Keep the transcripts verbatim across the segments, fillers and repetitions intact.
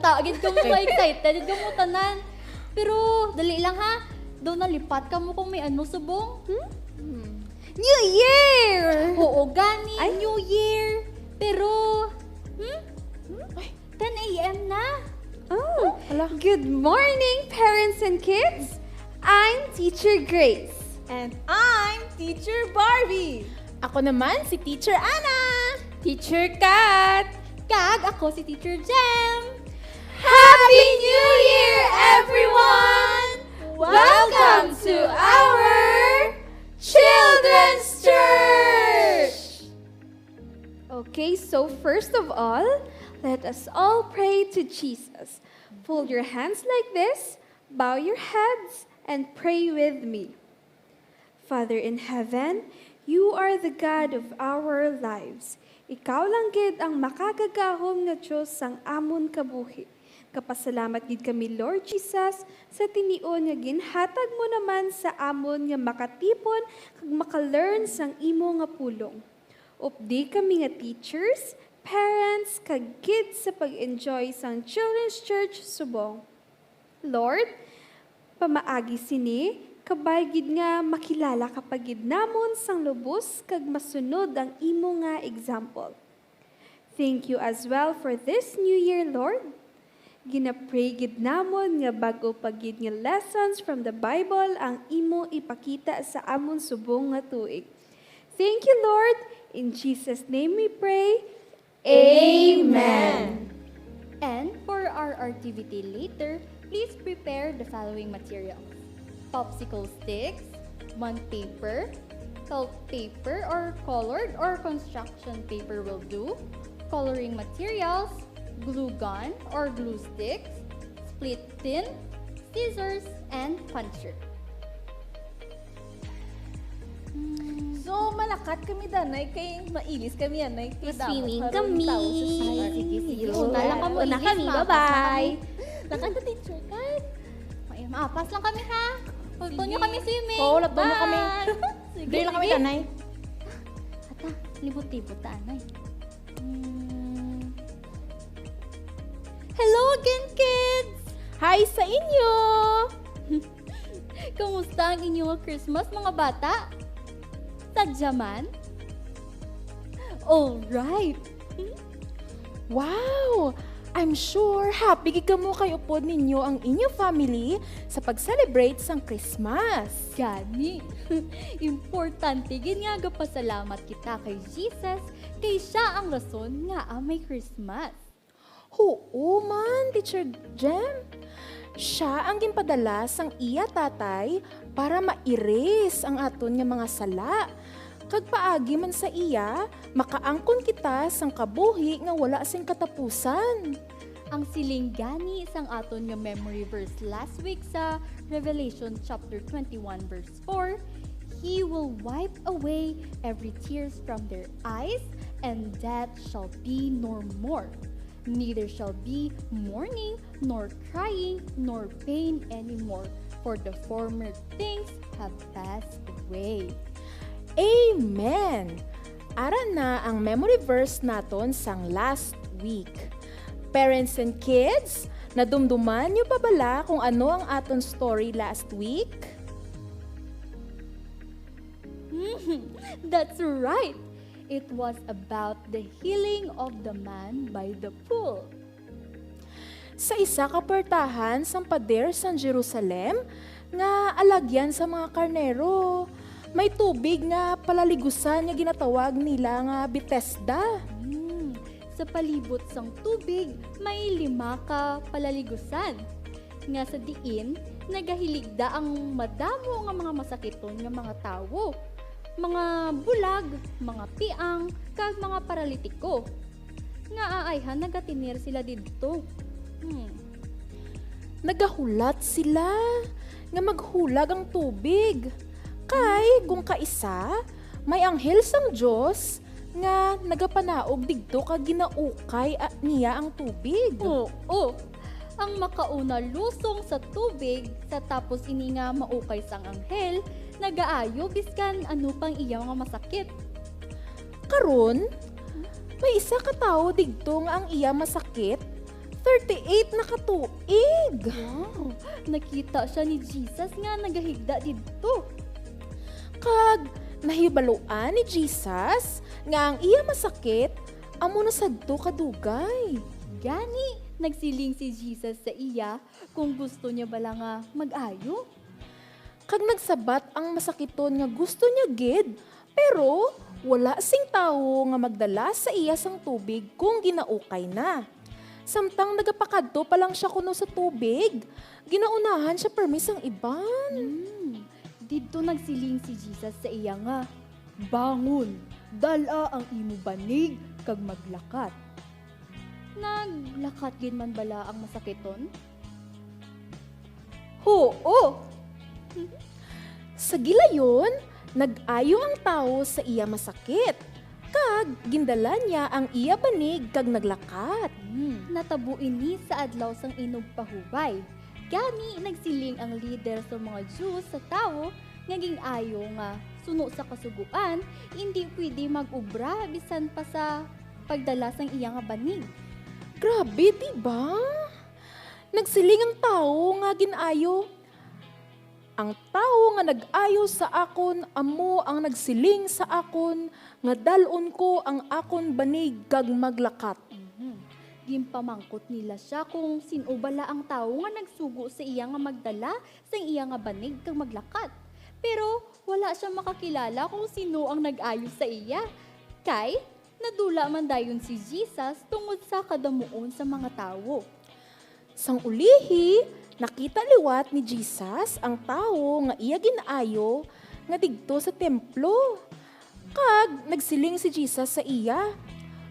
Ta, gid kamo ka-excited, gid kamo tanan. Pero, dali lang ha. Daw nalipat kamo kung may ano subong. Hmm? New Year! Oo, gani, Ay. New Year. Pero, hmm? Hmm? Ay. Ten a m na. Oh, Hala. Good morning, parents and kids. I'm Teacher Grace. And I'm Teacher Barbie. Ako naman si Teacher Ana. Teacher Kat. Kag ako si Teacher Jem. Happy New Year, everyone! Welcome to our Children's Church! Okay, so first of all, let us all pray to Jesus. Fold your hands like this, bow your heads, and pray with me. Father in heaven, you are the God of our lives. Ikaw lang gid ang makagagahom nga Dios sang amon kabuhi. Kapasalamat gid kami, Lord Jesus, sa tinion nga ginhatag mo naman sa amon nga makatipon kag maka-learn sang imo nga pulong. Updi kami nga teachers, parents, kag kids sa pag-enjoy sang Children's Church subong. Lord, pamaagi sini, kabay gid nga makilala ka pa gid namon sang lubos kag masunod ang imo nga example. Thank you as well for this new year, Lord. Ginapray gid namon nga bag-o pa gid nga lessons from the Bible ang imo ipakita sa amon subong nga tuig. Thank you, Lord. In Jesus' name we pray. Amen. And for our activity later, please prepare the following materials: popsicle sticks, bond paper, felt paper or colored or construction paper will do, coloring materials, glue gun or glue sticks, split tin, scissors, and puncher. So, malakat kami danay kay mailis kami anay kay damo. Swimming kami. Ay, sige, sige. Una lang kamo, una kami. Bye-bye. Lakat na, teacher, kan. Ay, maapas lang kami, ha? Pagtuon niyo kami swimming. Oo, lapton niyo kami. Sige, sige. Dali lang kami, tanay. Ata, libot-libot ta anay. Hmm. Hello again, kids! Hi sa inyo! Kumusta ang inyo nga Christmas, mga bata? Sadya man? Alright! Wow! I'm sure happy gid kamo kay upod ninyo ang inyo family sa pag-celebrate sang Christmas. Gani, importante gid nga gapasalamat kita kay Jesus kay siya ang rason nga may Christmas. Huo man, Teacher Jem. Siya ang ginpadala sang iya tatay para ma-erase ang aton nga mga sala. Kag paagi man sa iya, makaangkon kita sang kabuhi nga wala sing katapusan. Ang siling gani sang aton nga memory verse last week sa Revelation chapter twenty-one, verse four, "He will wipe away every tears from their eyes, and death shall be no more. Neither shall be mourning, nor crying, nor pain anymore, for the former things have passed away." Amen! Ara na ang memory verse naton sang last week. Parents and kids, nadumduman niyo pa bala kung ano ang aton story last week? That's right! It was about the healing of the man by the pool. Sa isa ka puwertahan sang pader sang Jerusalem nga alagyan sa mga karnero, may tubig nga palaligusan nga ginatawag nila nga Betesda. Hmm, sa palibot sang tubig may lima ka palaligusan, nga sa diin nagahiligda ang madamo nga mga masakiton nga mga tawo, mga bulag, mga piang, kag mga paralitiko. Ngaa ayhan nagatener sila didto? Hmm. Nagahulat sila nga maghulag ang tubig. Kay kung kaisa, may anghel sang Dios nga nagapanaog didto kag ginaukay, ah, niya ang tubig. Oo. Ang makauna lusong sa tubig, sa tapos ini nga maukay sang anghel, nagaayo biskan ano pang iya nga masakit. Karon, may isa ka tawo digto nga ang iya masakit, Thirty-eight na ka tuig. Wow! Nakita siya ni Jesus nga nagahigda didto. Kag nahibaluan ni Jesus nga ang iya masakit amo na sadto ka dugay. Gani, nagsiling si Jesus sa iya kung gusto niya bala nga mag-ayo. Kag nagsabat ang masakiton nga gusto niya gid, pero wala sing tawo nga magdala sa iya sang tubig kung ginaukay na. Samtang nagapakadto pa lang sia kuno sa tubig, ginaunahan sia permi sang iban. Hmm. Didto nagsiling si Jesus sa iya nga, "Bangon, dala ang imo banig kag maglakat." Naglakat gid man bala ang masakiton? Huo! Sa gilayon, nag-ayo ang tawo sa iya masakit, kag gindala niya ang iya banig kag naglakat. Hmm. Natabo ini sa adlaw sang inugpahuway. Gani, nagsiling ang lider sa mga Jews sa tawo nga gin-ayo nga suno sa Kasugoan, indi pwede mag-obra bisan pa sa pagdala sang iya nga banig. Grabe, di ba? Nagsiling ang tawo nga gin-ayo, "Ang tawo nga nag-ayo sa akon amo ang nagsiling sa akon nga dal-on ko ang akon banig kag maglakat." Mhm. Ginpamangkot nila sia kung sin-o bala ang tawo nga nagsugo sa iya nga magdala sang iya nga banig kag maglakat. Pero wala sia makakilala kung sin-o ang nag-ayo sa iya, kay nadula man dayon si Jesus tungod sa kadamuon sa mga tawo. Sang ulihi, nakita liwat ni Jesus ang tawo nga iya gin-ayo nga didto sa templo. Kag nagsiling si Jesus sa iya,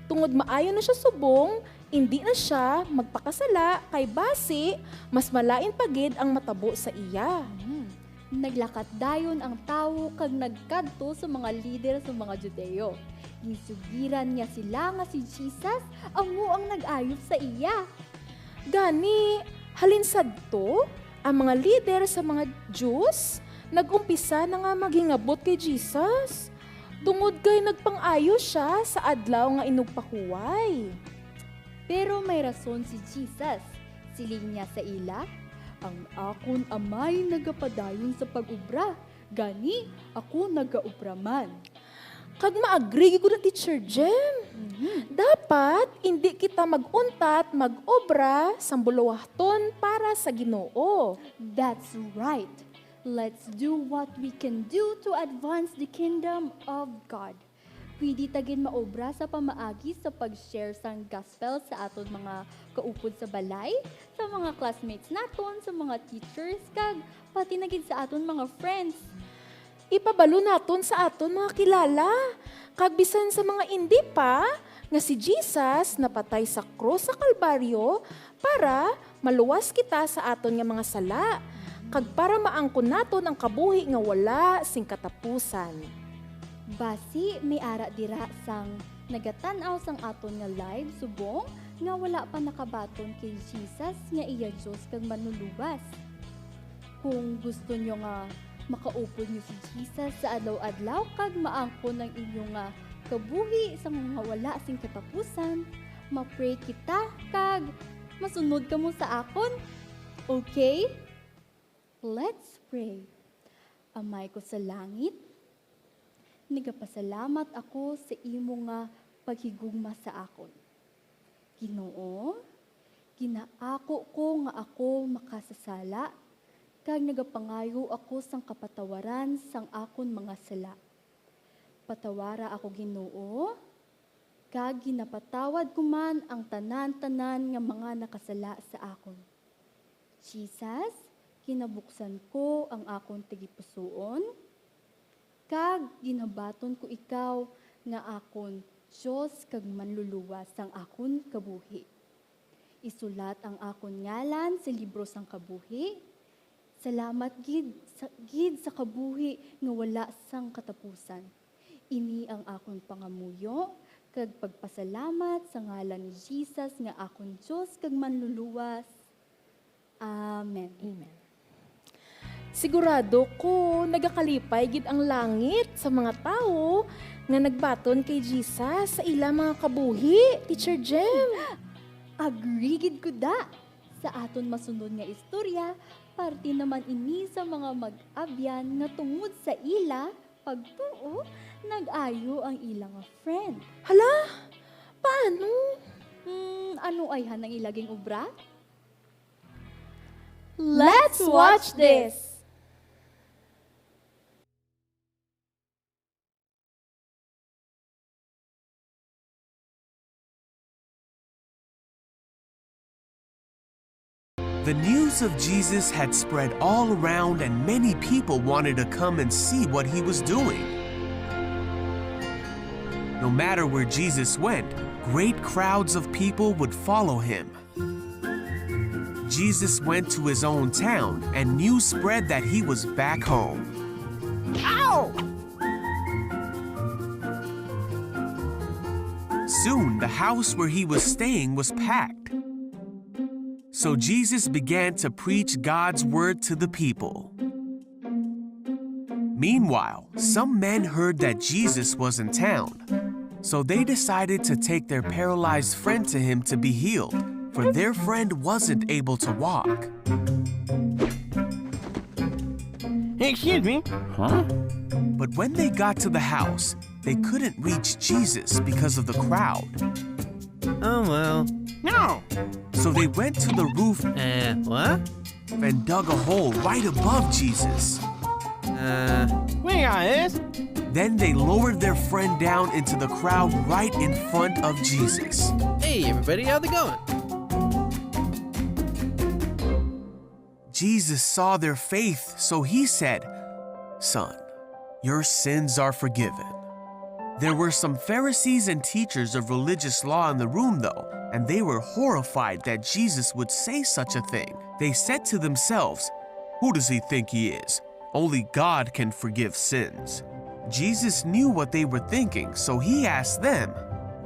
tungod maayo na sia subong, indi na sia magpakasala, kay basi mas malain pa gid ang matabo sa iya. Hmm. Naglakat dayon ang tawo kag nagkadto sa mga lider sa mga Judeo. Ginsugiran niya sila nga si Jesus amo ang nag-ayo sa iya. Gani, halin sadto, ang mga lider sa mga Jews nag-umpisa na nga maghingabot kay Jesus, tungod kay nagpang-ayo sia sa Adlaw nga Inugpahuway. Pero may rason si Jesus. Siling niya sa ila, "Ang akon Amay nagapadayon sa pag-obra, gani ako nagaobra man." Kag maagrigi gud na, Teacher Jem. Mhm. Dapat indi kita mag-untat mag-obra sang buluhaton para sa Ginoo. That's right. Let's do what we can do to advance the kingdom of God. Pwede ta gid maobra sa pamaagi sa pag-share sang gospel sa aton mga kaupod sa balay, sa mga classmates naton, sa mga teachers, kag pati na gid sa aton mga friends. Ipabalo naton sa aton mga kilala, kag bisan sa mga indi pa, nga si Jesus napatay sa krus sa Kalbaryo para maluwas kita sa aton nga mga sala, kag para maangkon naton ang kabuhi nga wala sing katapusan. Basi may ara dira sang nagatan-aw sang aton nga live subong nga wala pa nakabaton kay Jesus nga iya Dios kag Manluluwas. Kung gusto nyo nga makaupod nyo si Jesus sa adlaw-adlaw kag maangkon ang inyo nga kabuhi sa mga wala sing katapusan, ma-pray kita kag masunod kamo sa akon. Okay? Let's pray. Amay ko sa langit, nagapasalamat ako sa imo nga paghigugma sa akon. Ginoo, ginaako ko nga ako makasasala, kag nagapangayo ako sang kapatawaran sang akon mga sala. Patawara ako, Ginoo, kag ginapatawad ko man ang tanan-tanan nga mga nakasala sa akon. Jesus, ginabuksan ko ang akon tagipusoon, kag ginhabaton ko ikaw nga akon Dios kag Manluluwas sang akon kabuhi. Isulat ang akon ngalan sa libro sang kabuhi. Salamat gid sa, gid sa kabuhi nga wala sang katapusan. Ini ang akon pangamuyo kag pagpasalamat sa ngalan ni Jesus nga akon Dios kag Manluluwas. Amen. Amen. Sigurado ko, nagakalipay gid ang langit sa mga tawo nga nagbaton kay Jesus sa ila mga kabuhi, Teacher Jem. Agree gid ko, da. Sa aton masunod nga istorya, parte naman ini sa mga mag-abyan nga tungod sa ila pagtuo, nag-ayo ang ila nga friend. Hala? Paano? Hmm, ano ayhan ang ila gin-obra? Let's watch this! The news of Jesus had spread all around, and many people wanted to come and see what he was doing. No matter where Jesus went, great crowds of people would follow him. Jesus went to his own town, and news spread that he was back home. Ow! Soon, the house where he was staying was packed. So Jesus began to preach God's word to the people. Meanwhile, some men heard that Jesus was in town, so they decided to take their paralyzed friend to him to be healed, for their friend wasn't able to walk. Excuse me? Huh? But when they got to the house, they couldn't reach Jesus because of the crowd. Oh, well. No! So they went to the roof Uh, what? and dug a hole right above Jesus. Uh, we got this. Then they lowered their friend down into the crowd right in front of Jesus. Hey, everybody, how's it going? Jesus saw their faith, so he said, "Son, your sins are forgiven." There were some Pharisees and teachers of religious law in the room, though, and they were horrified that Jesus would say such a thing. They said to themselves, "Who does he think he is? Only God can forgive sins." Jesus knew what they were thinking, so he asked them,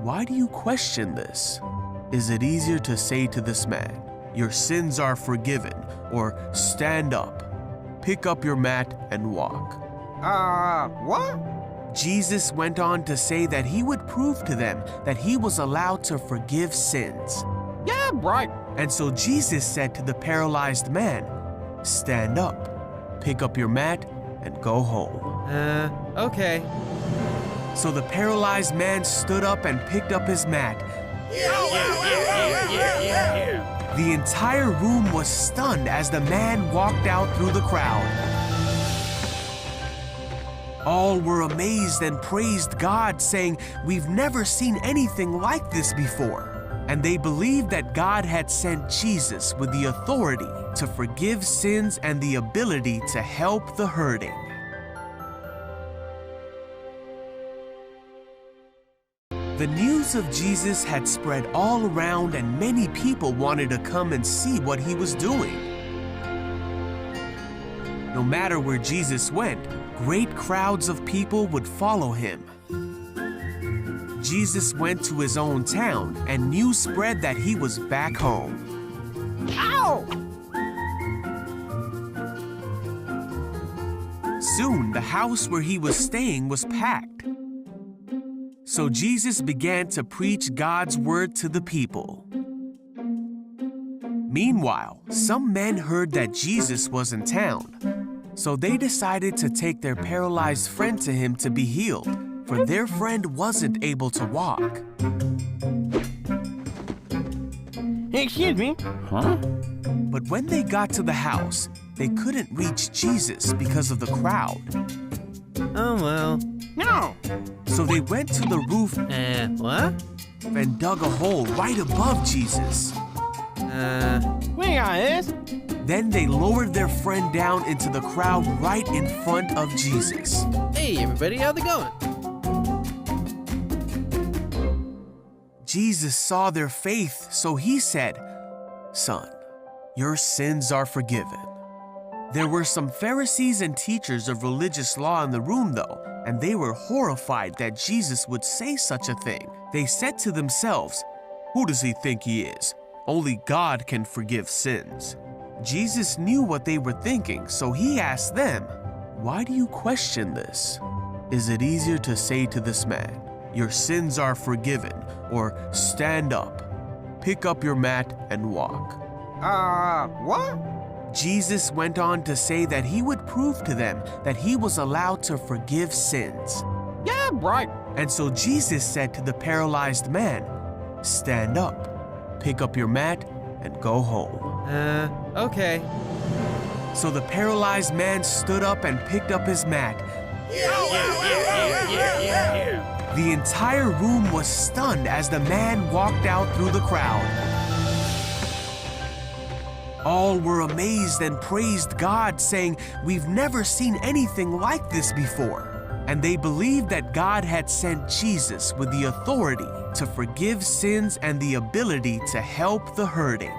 "Why do you question this? Is it easier to say to this man, 'Your sins are forgiven,' or 'Stand up, pick up your mat, and walk'?" Uh, what? Jesus went on to say that he would prove to them that he was allowed to forgive sins. Yeah, right. And so Jesus said to the paralyzed man, "Stand up, pick up your mat, and go home." Uh, okay. So the paralyzed man stood up and picked up his mat. The entire room was stunned as the man walked out through the crowd. All were amazed and praised God, saying, "We've never seen anything like this before." And they believed that God had sent Jesus with the authority to forgive sins and the ability to help the hurting. The news of Jesus had spread all around, and many people wanted to come and see what he was doing. No matter where Jesus went, great crowds of people would follow him. Jesus went to his own town, and news spread that he was back home. Ow! Soon, the house where he was staying was packed. So Jesus began to preach God's word to the people. Meanwhile, some men heard that Jesus was in town, so they decided to take their paralyzed friend to him to be healed, for their friend wasn't able to walk. Excuse me? Huh? But when they got to the house, they couldn't reach Jesus because of the crowd. Oh, well. No! So they went to the roof Uh, what? and dug a hole right above Jesus. Uh, we got this. Then they lowered their friend down into the crowd right in front of Jesus. Hey, everybody, how's it going? Jesus saw their faith, so he said, "Son, your sins are forgiven." There were some Pharisees and teachers of religious law in the room, though, and they were horrified that Jesus would say such a thing. They said to themselves, "Who does he think he is? Only God can forgive sins." Jesus knew what they were thinking, so he asked them, "Why do you question this? Is it easier to say to this man, 'Your sins are forgiven,' or 'Stand up, "Pick up your mat and walk." Uh, what? Jesus went on to say that he would prove to them that he was allowed to forgive sins. Yeah, right. And so Jesus said to the paralyzed man, "Stand up, pick up your mat, and go home." Uh, okay. So the paralyzed man stood up and picked up his mat. The entire room was stunned as the man walked out through the crowd. All were amazed and praised God, saying, "We've never seen anything like this before." And they believed that God had sent Jesus with the authority to forgive sins and the ability to help the hurting.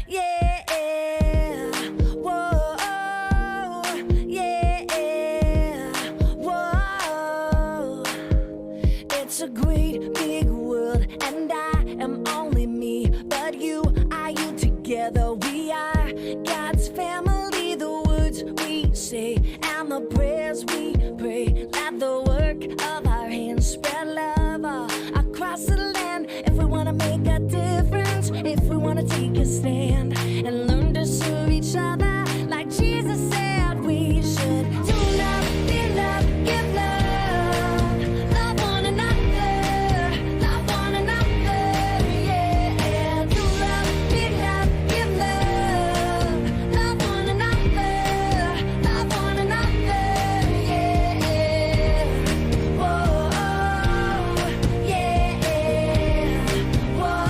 Yeah, whoa, yeah, whoa. It's a great big world, and I am only me. But you, are you together? We are God's family. The words we say and the prayers we pray, let the work of our hands spread love all across the land. If we wanna make a difference, if we wanna take a stand and learn to serve each other like Jesus said we should. Do love, be love, give love, love one another, love one another, yeah. Do love, be love, give love, love one another, love one another, yeah. Whoa, yeah, whoa.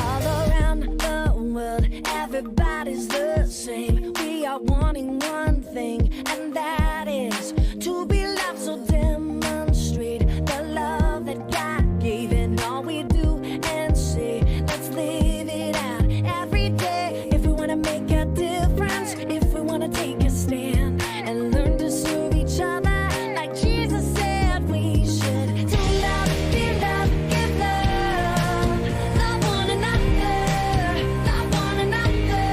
All around the world, everybody's the same. We are wanting one thing, and that is to be loved. So demonstrate the love that God gave in all we do and say. Let's live it out every day. If we wanna make a difference, if we wanna take a stand and learn to serve each other like Jesus said we should. Do love, be love, give love, love one another, love one another,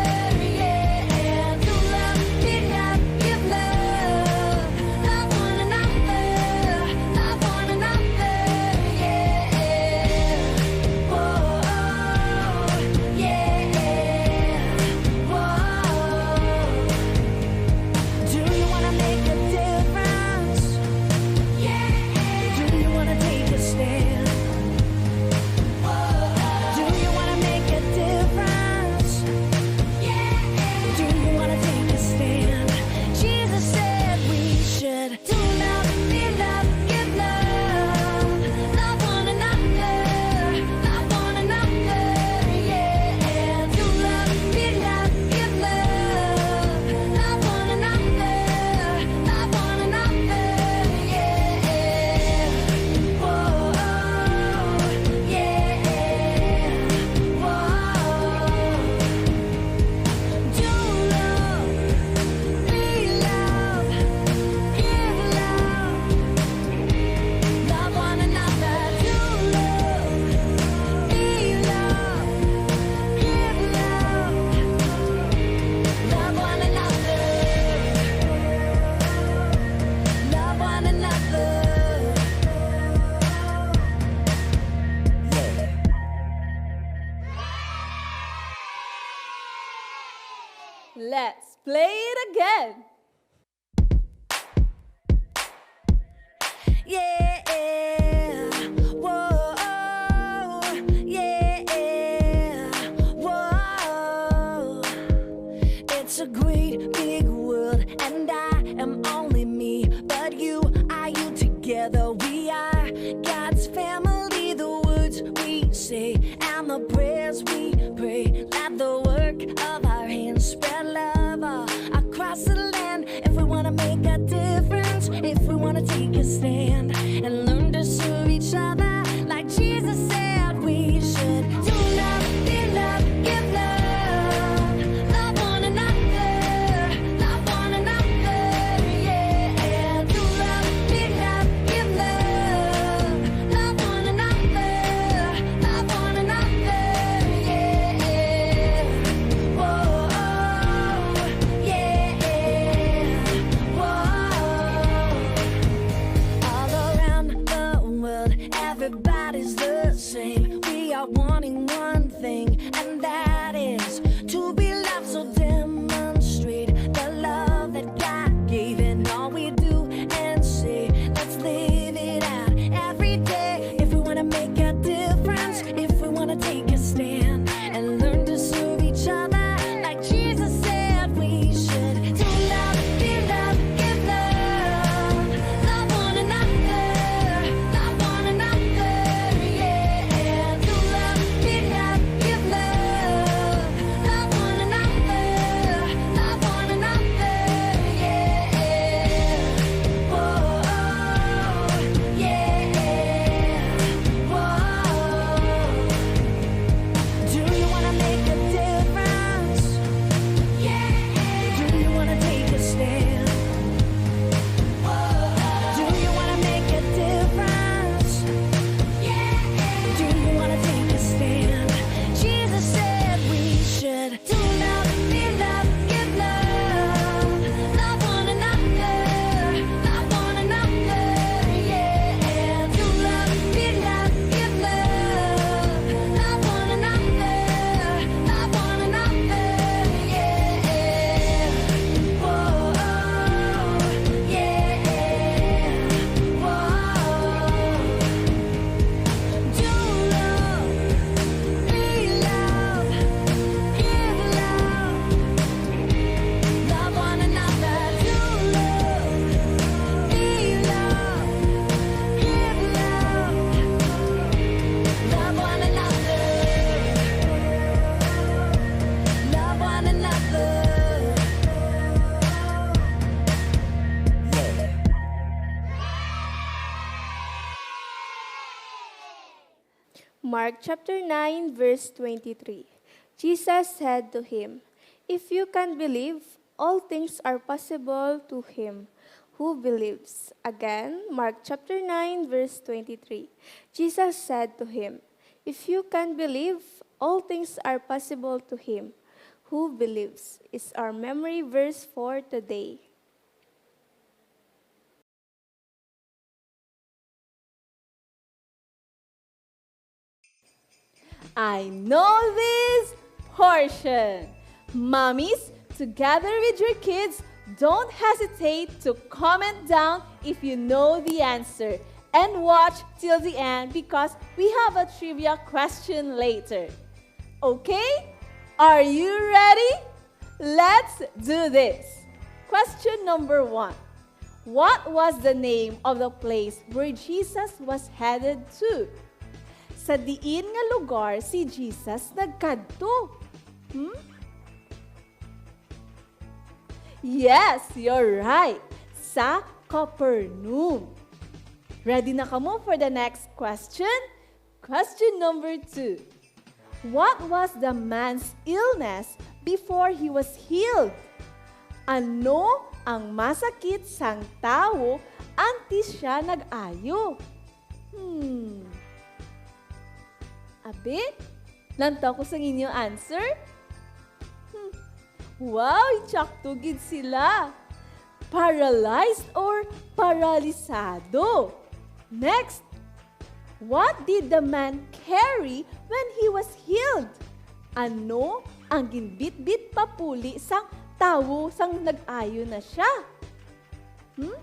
yeah. Do love, be love, give love, love one another, love one another, yeah. Whoa, yeah, whoa. Do you wanna make a difference? Yeah. Do you wanna take a stand? Do you wanna make a difference? Yeah. Do you wanna take a stand? Jesus said we should. Do love, be love, give love, love one another, love one another, yeah. Do love, be love, give love, love one another, love one another, yeah. Whoa, yeah, whoa. Do love, be love, give love, love one another. Do love, be love, give love, love one another, love one another. Yeah. Let's play it again. Yeah, whoa, yeah, whoa. It's a great big world, and I am only me. But you, are you together? We are God's family. The words we say and the prayers we pray, let the work of our hands spread love all across the land. If we wanna make a difference, if we wanna take a stand and learn to serve each other like Jesus said we should. Do love, be love, give love, love one another, love one another, yeah. Do love, be love, give love, love one another, love one another, yeah. Whoa, yeah, Mark chapter nine, verse twenty-three. Jesus said to him, "If you can believe, all things are possible to him who believes." Again, Mark chapter nine, verse twenty-three. Jesus said to him, "If you can believe, all things are possible to him who believes," is our memory verse for today. I know this portion. Mommies, together with your kids, don't hesitate to comment down if you know the answer. And watch till the end because we have a trivia question later. Okay? Are you ready? Let's do this. Question number one. What was the name of the place where Jesus was headed to? Sa diin nga lugar si Jesus nagkadto? Hmm? Yes, you're right. Sa Capernaum. Ready na kamo for the next question? Question number two. What was the man's illness before he was healed? Ano ang masakit sang tawo antes siya nag-ayo? Hmm. Abi, lantaw ko sang inyo answer. Hmm. Wow, insakto gid sila. Paralyzed or paralisado. Next, what did the man carry when he was healed? Ano ang ginbitbit papuli sang tawo sang nag-ayo na siya? Hmm?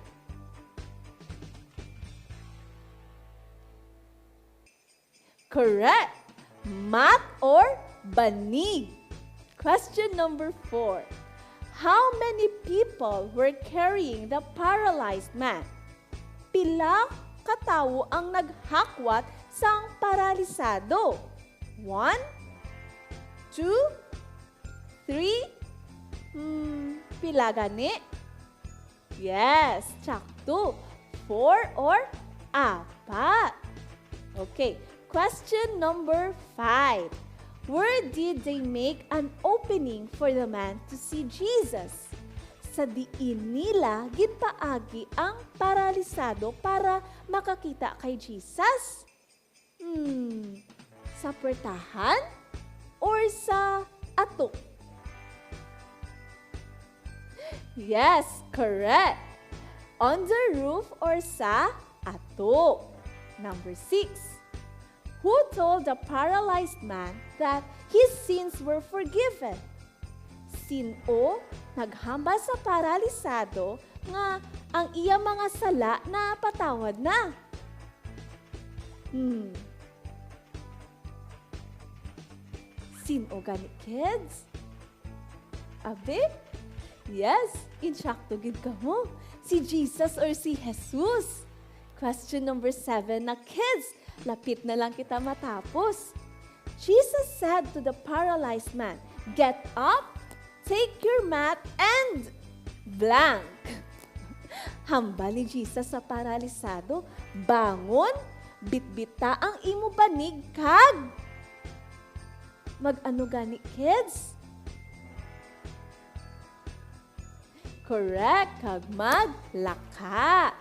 Correct. Mat or banig. Question number four. How many people were carrying the paralyzed man? Pila ka tawo ang naghakwat sang paralisado? One, two, three, hmm, pila gani? Yes, sakto. Four or apat. Okay, question number five. Where did they make an opening for the man to see Jesus? Sa diin nila ginpaagi ang paralisado para makakita kay Jesus? Hmm, sa puwertahan or sa atok? Yes, correct. On the roof or sa atok. Number six. Who told the paralyzed man that his sins were forgiven? Sin-o naghambal sa paralisado nga ang iya mga sala napatawad na? Hmm. Sin-o gani, kids? Abi? Yes, insakto gid kamo. Si Jesus or si Jesus? Question number seven na, kids. Lapit na lang kita matapos. Jesus said to the paralyzed man, "Get up, take your mat, and blank." Hambal ni Jesus sa paralisado, "Bangon, bitbita ang imo banig, kag," mag-ano gani, kids? Correct, kag maglaka.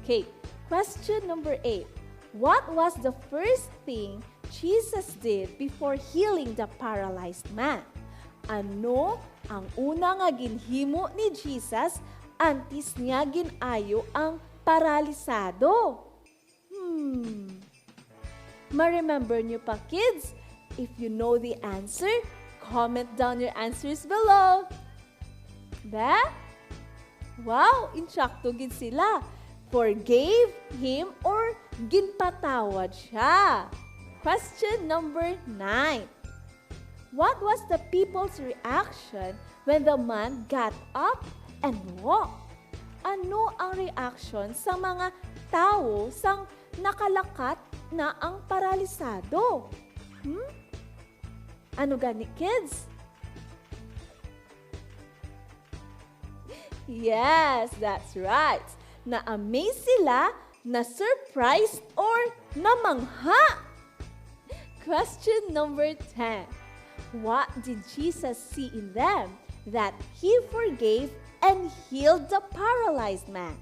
Okay, question number eight. What was the first thing Jesus did before healing the paralyzed man? Ano ang una nga ginhimo ni Jesus antes niya gin-ayo ang paralisado? Hmm. Ma-remember niyo pa, kids? If you know the answer, comment down your answers below. Ba? Wow, insakto gid sila. Forgave him or ginpatawad siya. Question number nine. What was the people's reaction when the man got up and walked? Ano ang reaksyon sa mga tawo sang nakalakat na ang paralisado? Hmm? Ano gani, kids? Yes, that's right. Na-amaze sila, na-surprised, or namangha. Question number ten. What did Jesus see in them that he forgave and healed the paralyzed man?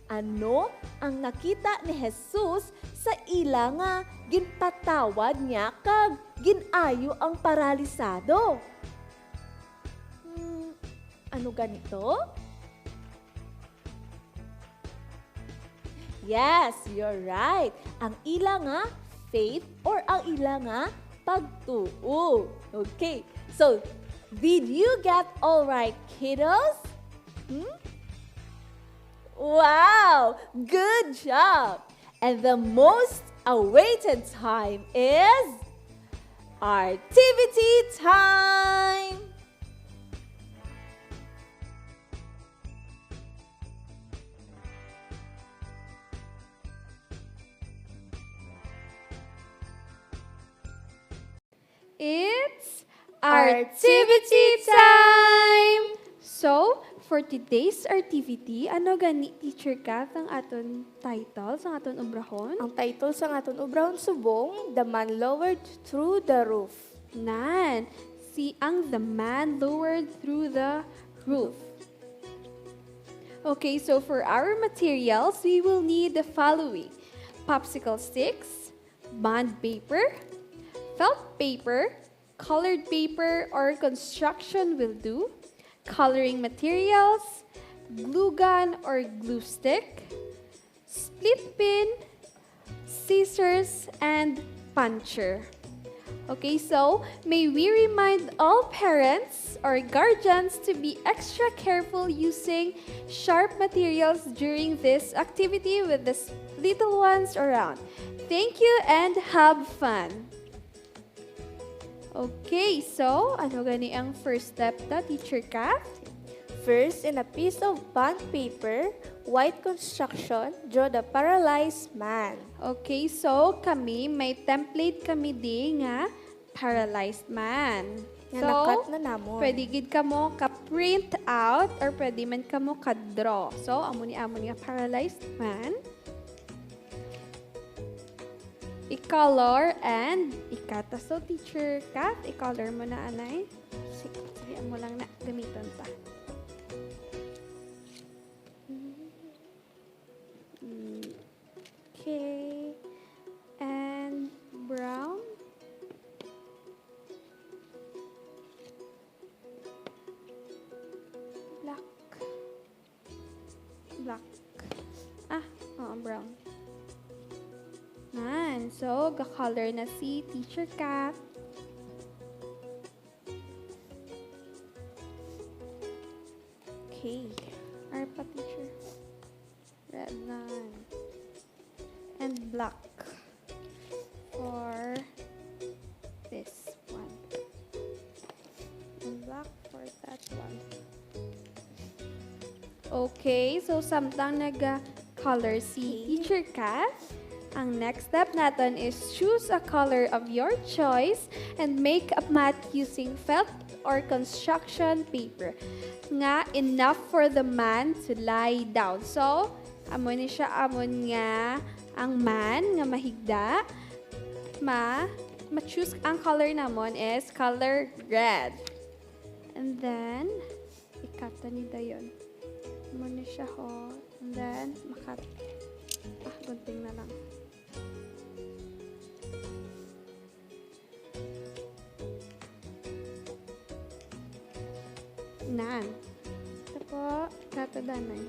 Ano ang nakita ni Jesus sa ila nga ginpatawad niya kag gin-ayo ang paralisado? Hmm, ano gani to? Yes, you're right. Ang ila nga faith or ang ila nga pagtuo. Okay. So, did you get all right, kiddos? Hmm? Wow! Good job! And the most awaited time is activity time! It's activity time! So, for today's activity, ano gani, Teacher Kath, ang aton title sang aton obrahon? Ang title sang aton obrahon subong, The Man Lowered Through the Roof. Nan, si ang The Man Lowered Through the Roof. Okay, so for our materials, we will need the following: popsicle sticks, bond paper, felt paper, colored paper or construction will do, coloring materials, glue gun or glue stick, split pin, scissors, and puncher. Okay, so may we remind all parents or guardians to be extra careful using sharp materials during this activity with the s-, little ones around. Thank you and have fun! Okay, so ano gani ang first step ta, Teacher Kath? First, in a piece of bond paper, write construction, draw the paralyzed man. Okay, so kami, may template kami di nga paralyzed man. Nga So, na-cut na namon. Pwede gid kamo ka-print out or pwede man kamo ka-draw. So, amo ni amon nga paralyzed man. I-color and i-cut. So, Teacher Kath, i-color mo na, anay. Sige, sige, amo lang na. Gamiton ta. Mm. Okay. And brown. Black. Black. Ah, oo, brown. Nan, so, ga-color na si Teacher Kath. Okay. Ara pa, teacher. Red line. And black for this one. And black for that one. Okay, so samtang naga-color si Okay. Teacher Kath, ang next step naton is choose a color of your choice and make a mat using felt or construction paper nga enough for the man to lie down. So, amo ni siya, amon nga ang man nga mahigda, ma, ma-choose ang color namon is color red. And then, i-cut ta ni dayon. Amo ni siya, ho. And then, ma-cut. Ah, gunting na lang. Nan. Ito po, katadanay.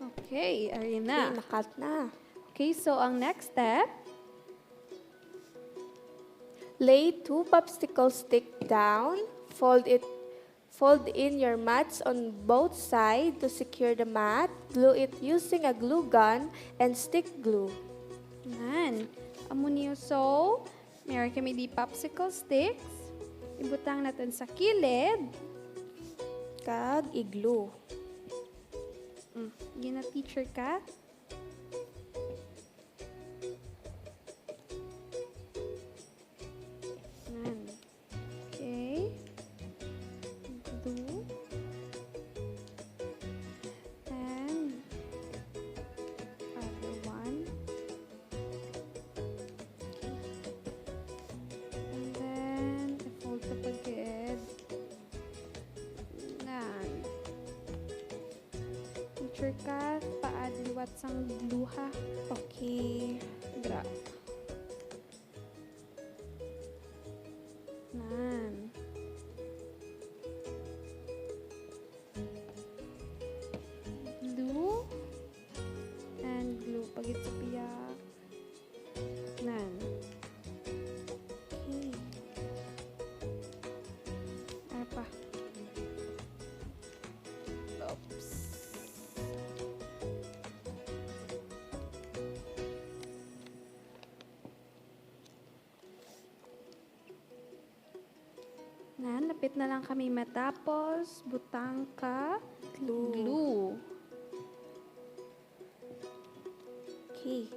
Okay, ari na. Okay, na-cut na. Okay, so ang next step, Lay two popsicle stick down, fold it, fold in your mats on both sides to secure the mat, glue it using a glue gun and stick glue. Nan. Amo niyo, so, meron kami di popsicle sticks. Ibutang natin sa kilid. Kag i-glue. Mm, gina teacher ka? Nan. Okay. Paper ka, paad liwat sang glue, ha. Okay. Gra. Nan. Glue. And glue pa gid sa pihak. Nan. Okay. Ano pa? Oops. Nan, lapit na lang kami matapos. Butang ka Glue. Glue. Okay.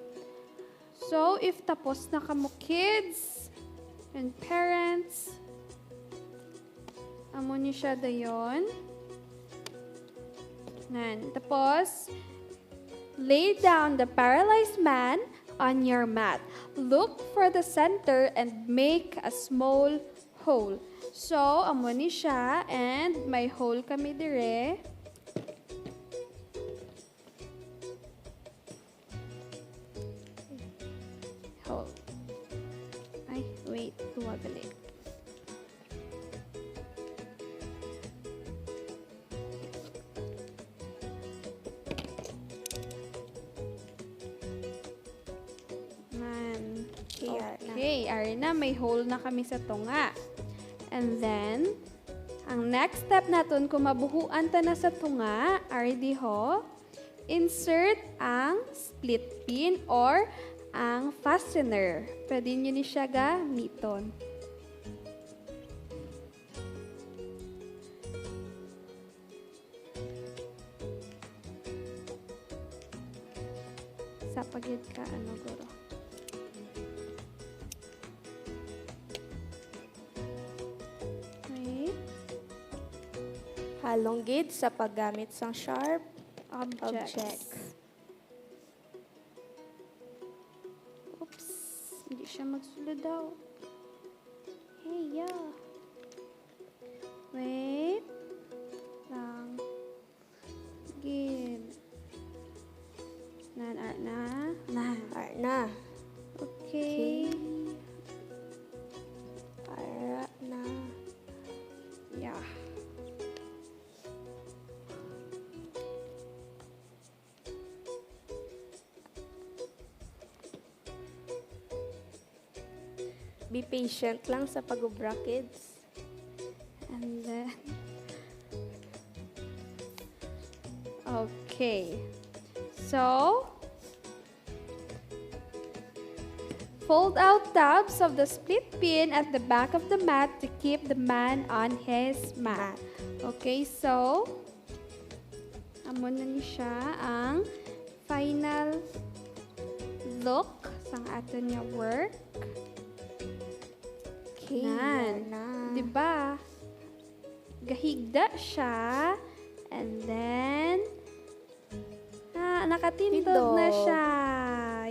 So, if tapos na kamo, kids and parents, amo ni siya dayon. Nan, tapos, lay down the paralyzed man on your mat. Look for the center and make a small hole. So, amo ni siya, and may hole kami dire. Hole. Ay, wait, tuwa gali. Man. Okay, ari na. Okay, ari na, may hole na kami sa tunga. And then, ang next step naton, kung mabuhuan ta na sa tunga, ari diho, insert ang split pin or ang fastener. Pwede nyo ni siya gamiton. Sa pagid ka, ano, guro? Wait. Halong gid sa paggamit sang sharp Objects. Object. Oops. Hindi siya magsulod daw. Hey, yeah. Wait. Lang. Gid. Nan, ar na. Na. Ar na. Okay. Okay. Ara na. Yeah. Be patient lang sa pag-obra, kids. And then, okay. So, fold out tabs of the split pin at the back of the mat to keep the man on his mat. Mat. Okay, so, amo na ni siya ang final look sang aton nga work. Okay, Nan. Yan na. Di ba? Gahigda siya. And then, ah, nakatindog na Tindog. Siya.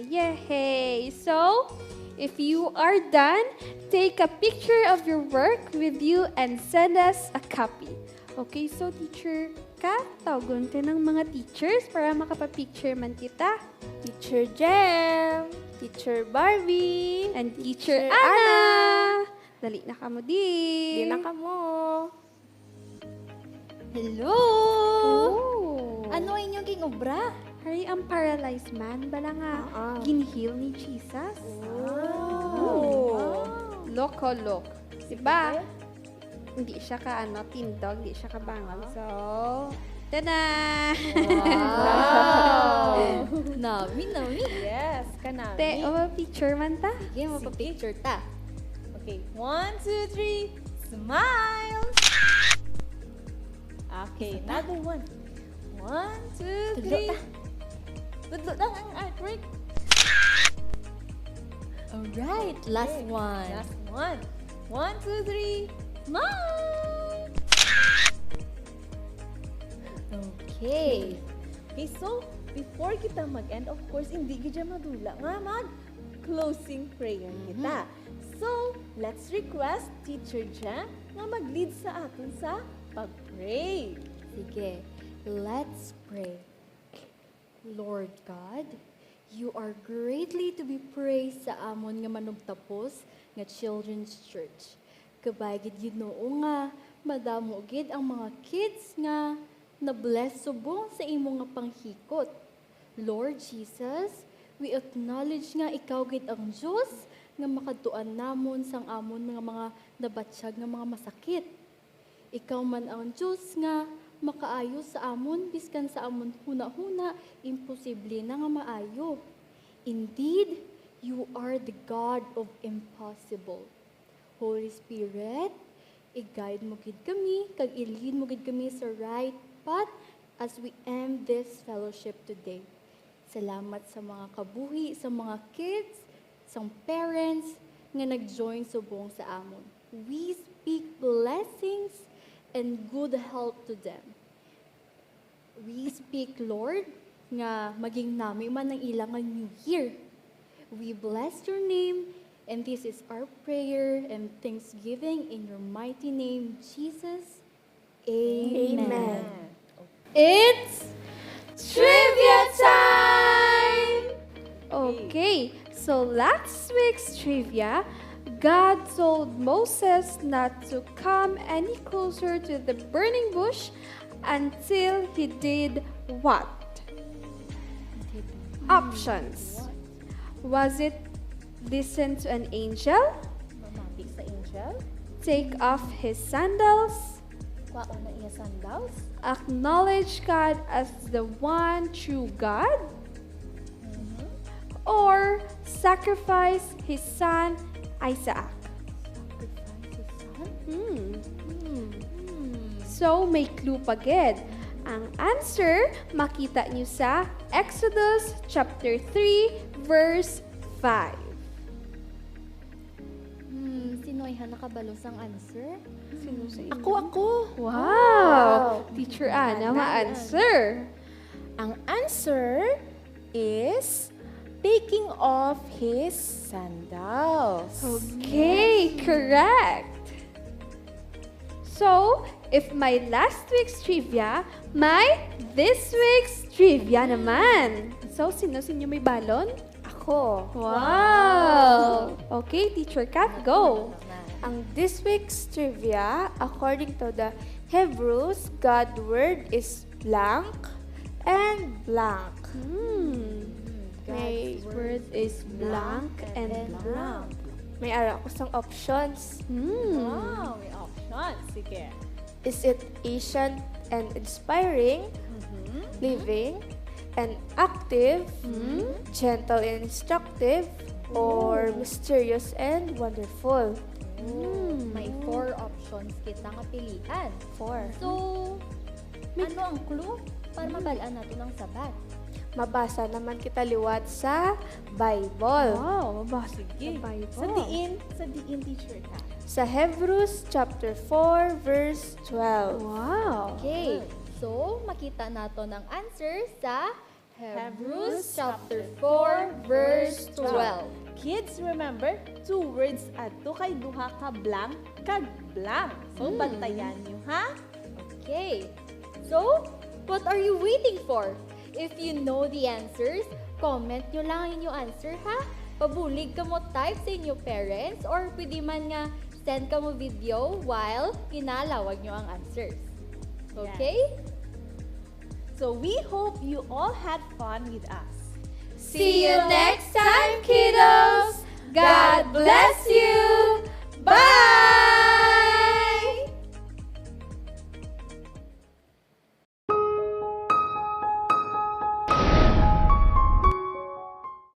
Yehey! So, if you are done, take a picture of your work with you and send us a copy. Okay, so teacher ka, tawgon ka ng mga teachers para makapapicture man kita. Teacher Jem, Teacher Barbie, And Teacher Teacher Ana. Ana. Dali na kamo di. Di na kamo. Hello! Oh. Ano inyong ginobra? Hari ang paralyzed man, bala nga Ah, ah. Ginheal ni Jesus. Oh. Oh. Look, oh, look. Diba? Okay. Hindi siya ka, ano, tindog, hindi siya kabangon. Ah. So, tada! Wow! Nami, nami. Yes, kanami. Te, oh, picture man ta. Sige, Sige. Mapapicture ta. Okay, one, two, three, smile! Okay, another one. One, two, Tudlo three. Ta. Tudlo lang ang artwork. Alright, last Okay, one. Last one. One, two, three, smile! Okay. Okay, so, before kita mag-end, of course, hindi gid siya madula nga mag-closing prayer Mhm. kita. So, let's request Teacher Jem nga mag-lead sa aton sa pag-pray. Sige, let's pray. Lord God, you are greatly to be praised sa amon nga manugtapos nga Children's Church. Kabay gid, Ginoo, nga madamo gid ang mga kids nga na-bless subong sa imo nga panghikot. Lord Jesus, we acknowledge nga ikaw gid ang Dios nga makadtuan namon sang amon nga mga nabatyag nga mga masakit. Ikaw man ang Dios nga makaayo sa amon, biskan sa amon hunahuna, imposible na nga maayo. Indeed, you are the God of impossible. Holy Spirit, i-guide mo gid kami, kag i-lead mo gid kami sa right path as we end this fellowship today. Salamat sa mga kabuhi, sa mga kids, sa parents nga nag-join subong sa amon. We speak blessings and good health to them. We speak, Lord, nga maging nami man ang ila nga New Year. We bless your name, and this is our prayer and thanksgiving in your mighty name, Jesus. Amen. Amen. It's trivia time! Okay, so last week's trivia, God told Moses not to come any closer to the burning bush until he did what? Options. Was it listen to an angel? Mamati sa angel? Take off his sandals? Kwaon ang iya sandals? Acknowledge God as the one true God? Mhm. Or sacrifice his son Isaac? Sacrifice his son? Hmm. Hmm. Hmm. So, may clue pa gid. Ang answer, makita niyo sa Exodus chapter three, verse five. Hmm, sino ay nakabalo sang answer? Sino sa inyo? Ako, ako. Wow! Wow. Teacher Ana, Ana, ma-answer. Ang answer is taking off his sandals. Okay, correct. So, if may last week's trivia, may this week's trivia naman. So, sino sa inyo may balon? Ako. Wow! Okay, Teacher Kat, go. Ang this week's trivia, according to the Hebrews, God word is blank and blank. Hmm. May God's word is blank and blank. May ara ko sang options. Hmm. Wow, may options. Sige. Is it ancient and inspiring, Mhm. living and active, Mhm. gentle and instructive, or Oh. mysterious and wonderful? Oh, Hmm. may four options kita nga pilian. Four. So, May ano ang clue para Hmm. mabal-an nato ang sabat? Mabasa naman kita liwat sa Bible. Wow, mabasa Sige. sa Bible. Sa diin, sa diin, teacher, ka? Sa Hebrews chapter four, verse twelve. Wow. Okay. So, makita nato ang answer sa Hebrews Hebrews chapter four, verse twelve. Kids, remember, two words adto kay duha ka blank kag blank. So, Hmm. bantayan niyo, ha? Okay. So, what are you waiting for? If you know the answers, comment nyo lang ang inyo answer, ha? Pabulig kamo type sa inyo parents, or pwede man nga send kamo video while ginalawag nyo ang answers. Okay? Yes. So we hope you all had fun with us. See you next time, kiddos! God bless you!